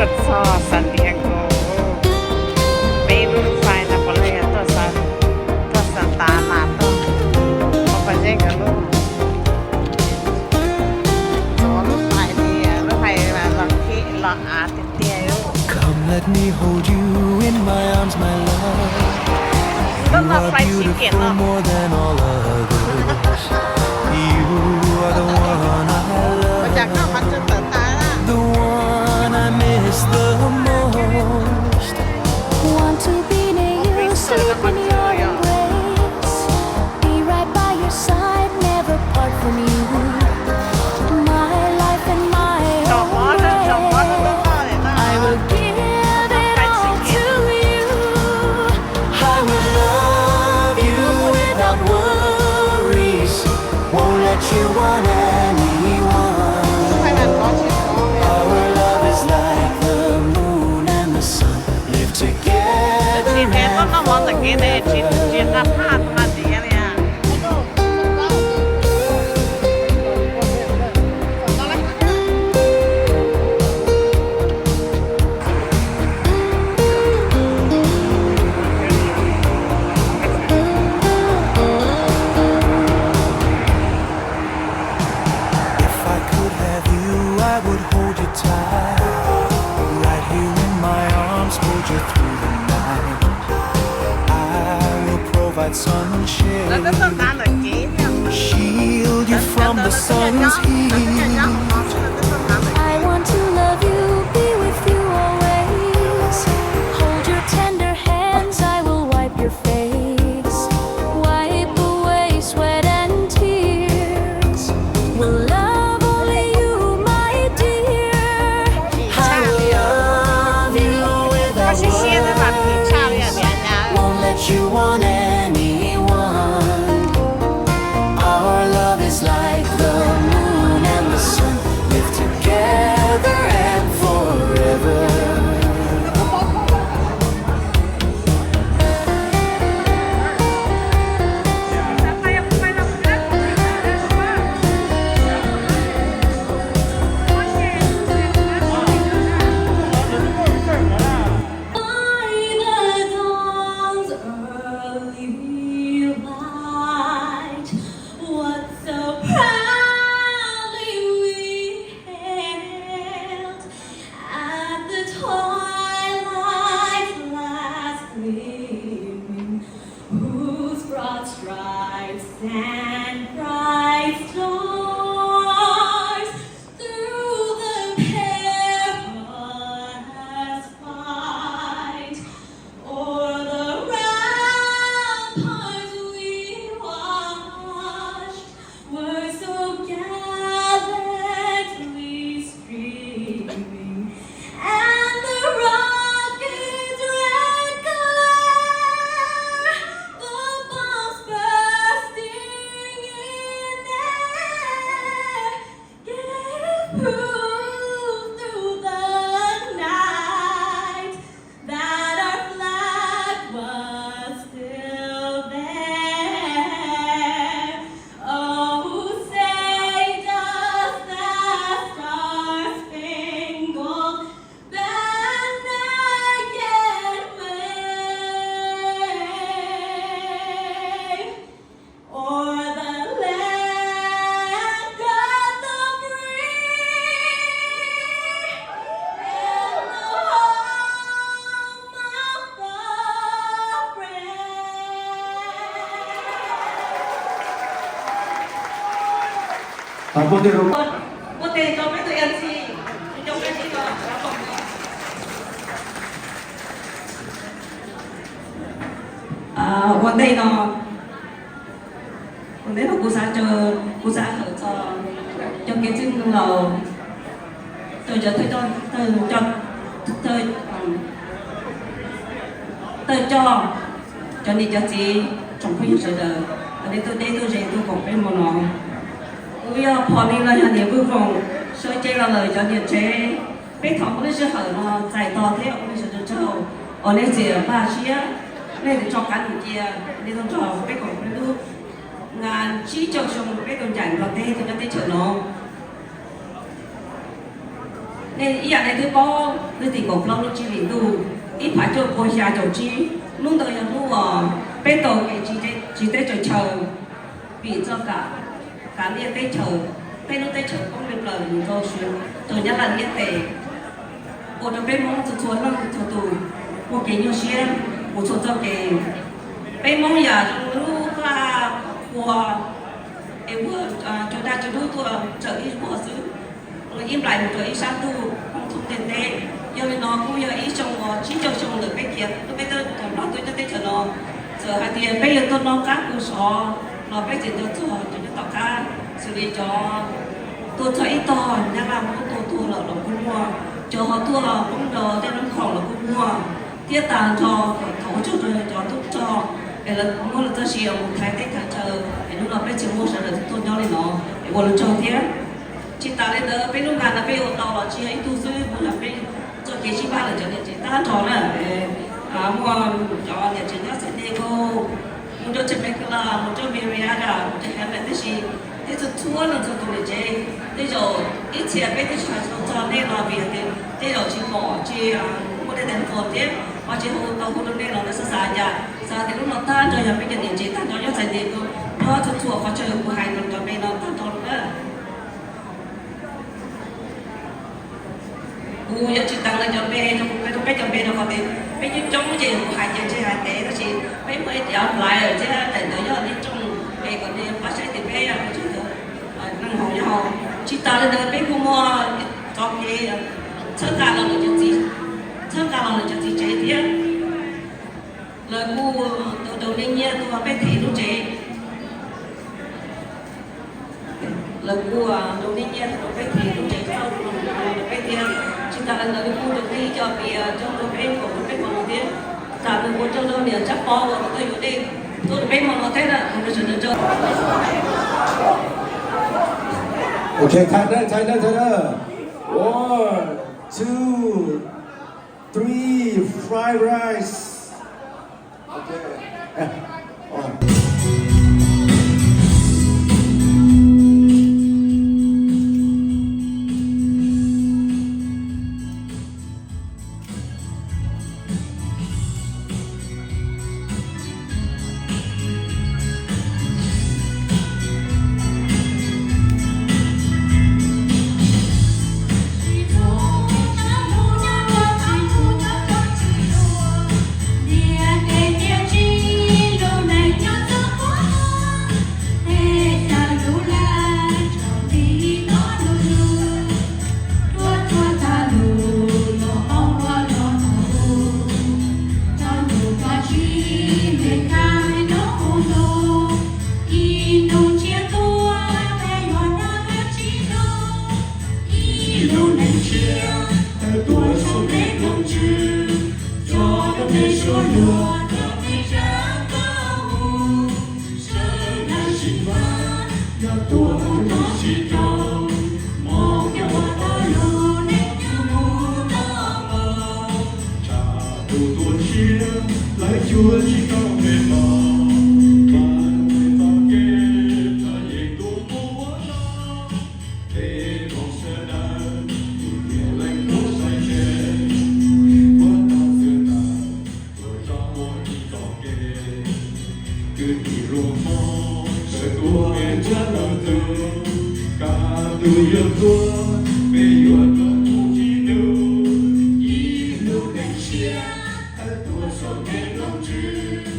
Txog San Diego, peb lub flight no puav leej yog tuaj Santa mas tuaj, ua pa zeb nkawd lub, txog lub flight li, lub flight los khib los av tiag tiag. Come, let me hold you in my arms, my love. You are beautiful more than all others. You are the one I love, the one I miss the most. Want to be near you, sleep in your embrace. Be right by your side, never part from you. My life and my only. I will give it all to you. I will love you without worries. Won't let you want anyone. Our love is like the moon and the sun. Live together and forever. If I could have you, I would hold you tight. Right here in my arms, hold you through the night. I will provide sunshade, shield you from the sun's heat. I want to love you, be with you always. Hold your tender hands, I will wipe your face, wipe away sweat and tears. Will love only you, my dear. I will love you without worries. Won't let you want anyone. Our love is like the moon and the sun. Live together and forever. By the dawn's early light, what so proudly we hailed, at the twilight's last gleaming, whose broad stripes send bright stars through the perilous fight. O'er the ramparts we watched, were so gallantly streaming, and the rocket's red glare, the bombs bursting in air, gave proof through the night that our flag was still there. Oh, say does that star-spangled banner yet wave o'er the land of the free and the home of the brave? Ua tes rau peb tus M C, coj peb tib no. Ua ntej no, ua ntej no kuv xav, kuv xav hawm txog cov kev txwj laus, cov thawj, thawj coj, cov niam cov txiv, tsoom phooj ywg sawv daws, nej tuaj deb tuaj ze tuaj koom peb hmo no. Kuv yog Phom Lis los yog niam Vwj Voos, sawv cev los lawm cov niam tsev. Peb thov ua lub sij hawm no txais tos thiab ua nej sawv daws tsaug uas nej txiav npaj siab, nej tso qav num cia, nej tuaj nrog peb koom peb lub nas tsib caug xyoo peb tau ncaim Nplog teb tuaj nyob teb chaws no. Ib yam nej twb paub, hnub tim kaum plaub lub tsib hlis ntuj ib phav cuaj pua xya caum tsib, hnub ntawd yog hnub uas peb tau kev tsiv teb tsaws chaw, vim txoj kev kav liam teb chaws, peb lub teb chaws poob li plaws mus rau Suav, rau Nyab Laj ntiaj teb, ua rau peb Hmoob txhua txhua leej txhua tus muaj kev nyuaj siab mus txhua txoj kev. Peb Hmoob yam zoo lub qab qhua es muaj cua daj cua dub tuaj tsawm ib vuag xwb, ib nplais mus rau ib sab ntuj, Hmoob thoob ntiaj teb. Yog li no kuj yog ib xyoo uas tsib caug xyoo ntawm peb khiav, lub peb twb tau nrog tuaj nyob teb chaws no. Txawm hais tias peb yuav tuaj noj qab pw sov los peb tseem nco txog cov nyob tom qab, xws li cov tuaj txog ib tog Nyab Laj Hmoob tuaj tuag lawm los kuj muaj, cov ho tuaj poob rau tej lub khoom los kuj muaj, thiab tag nrho thaum ua tsaug rau cov tub rog es lawv muab lawv txoj sia mus thaiv teb thaiv chaw es hnub no peb tseem muaj sawv daws tuaj nyob li no es ua lus tsaug thiab. Tsis tas li ntawd peb lub nqa no peb ua tau los tsis yog ib tug xwb, kuj yog peb txoj kev sib pab lawm cov niam tsev tag nrho na. Muaj cov niam tsev nyob San Diego, mus rau Temecula, mus rau Meriada, mus rau Hemet, tab sis tej txhua txhua leej txhua tus niam tsev, tej zaum ib txhia peb twb tsis hais tau txog nej los vim tias tej zaum tsis pom tsis muaj tej teev fo thiab ho tsis hu tau hu rau nej los nej xav xav cas, xav tias lub no tag nrho yog peb cov niam tsev tag nrho nyob San Diego, nyob txhua txhua qhov chaw kuv hais rau cov me no tag nrho lawm. Kuv yuav tsis teev lawv cov npe rau, kuv qhia rau peb cov npe rau qhov tias peb coob coob ces kuv hais ces ntshe hais ntev, tab sis peb muaj ib co flyer thiab daim ntawv nyob hauv lub rooj es kom nej pab saib tias peb yog tus neeg haus nyob haus. Tsis tas li ntawd peb kuj muaj txoj kev txhawb nqa los lawv cov txiv, txhawb nqa los lawv cov txiv tsev thiab. Lawv kuj tau rau nej nyiaj tuaj peb them lub tsev. Lawv kuj rau nej nyiaj tuaj peb them lub tsev, rau peb thiab. Tsis tas li ntawd lawv kuj rau nej ib co pias coj rau peb, kom rau peb hmo no thiab. Tam sim no ua tsaug rau niam Tsab Pov uas tau yuav dej tuaj rau peb hmo no thiab na, ua tsaug rau. Ok, thaj dawb, thaj dawb, thaj dawb. One, two, three, fried rice. Ok. Ib lub neej tshiab tawm tuaj saum nej nplooj tswb, coj rau nej suab luag rau nej zaj nkauj mus. Sawv daws sib pab, yog tuaj mus rau sib rau, hmoob yuav ua tau lub neej nyob mus tau los. Tsam tus tuaj tshiab lawv cuab tsis tau peb los, mas peb txoj kev yeej tuaj puag ua no. Peb hmoob sawv daws tus niam leej tub sai tseg, ua tau xwb ntawd tuaj zov ua ib txoj kev. Kwv tij hluas hmoob sawv tuaj peb nrhiav lawv tug, kaj tus yuav tuaj peb yuav rov mus tsis dub. Ib lub neej tshiab tawm tuaj saum nej nplooj tswb,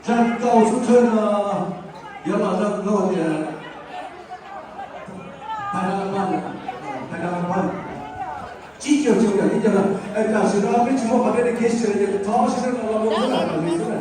Zaj kaum xub thawj no yuav los zaj nkauj tias Phai Dab Laj Paj, Phai Dab Laj Paj. Tsib caug xyoo yam ib caug lawm, tam sim no peb tsis muaj qhov dedication ces thov sawv daws los ua lub lam li xwb na.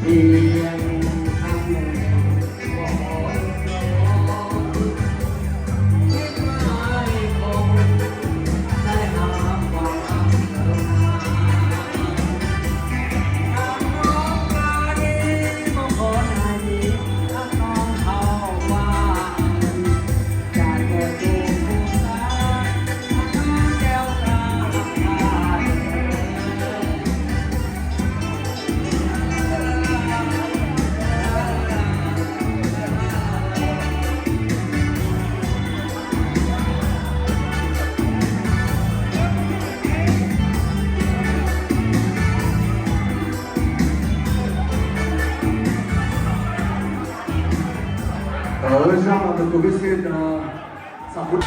Ở zaj mà tus kub xib xab phub.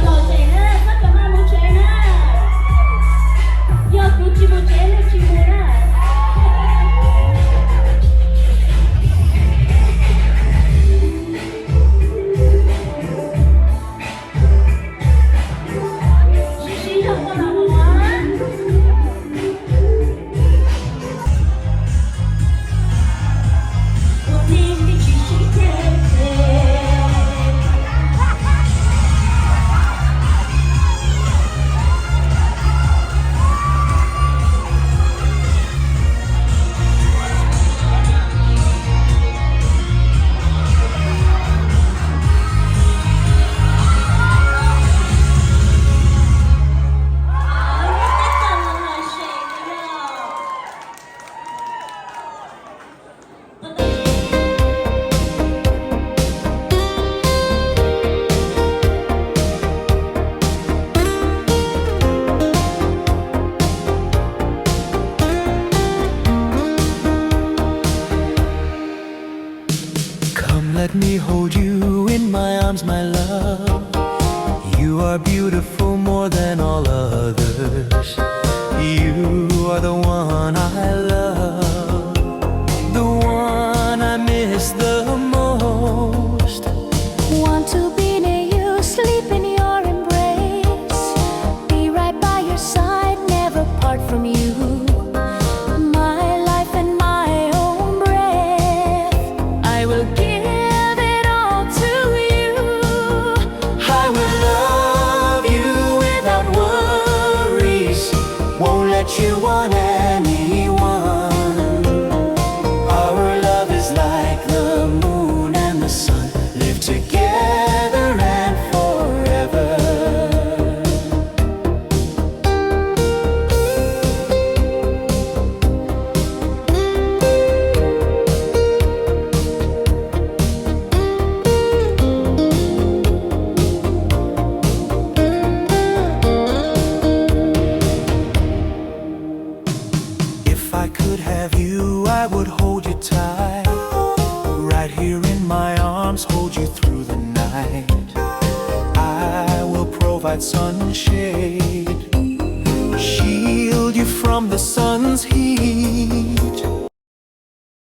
Los tsev na, txhob kov maj mus tsev na. Yog kuv tsis mus tsev nej tsis mus na. Sib sib zog koj los mus. Come, let me hold you in my arms, my love. You are beautiful more than all others. You are the one I love, the one I miss the most. Want to be near you, sleep in your embrace, be right by your side, never part from you. My life and my own breath, I will give it all to you. I will love you without worries, won't let you want anyone. Our love is like the moon and the sun, live together and forever. If I could have you, I would hold you tight. Right here in my arms, hold you through the night. I will provide sunshade, shield you from the sun's heat.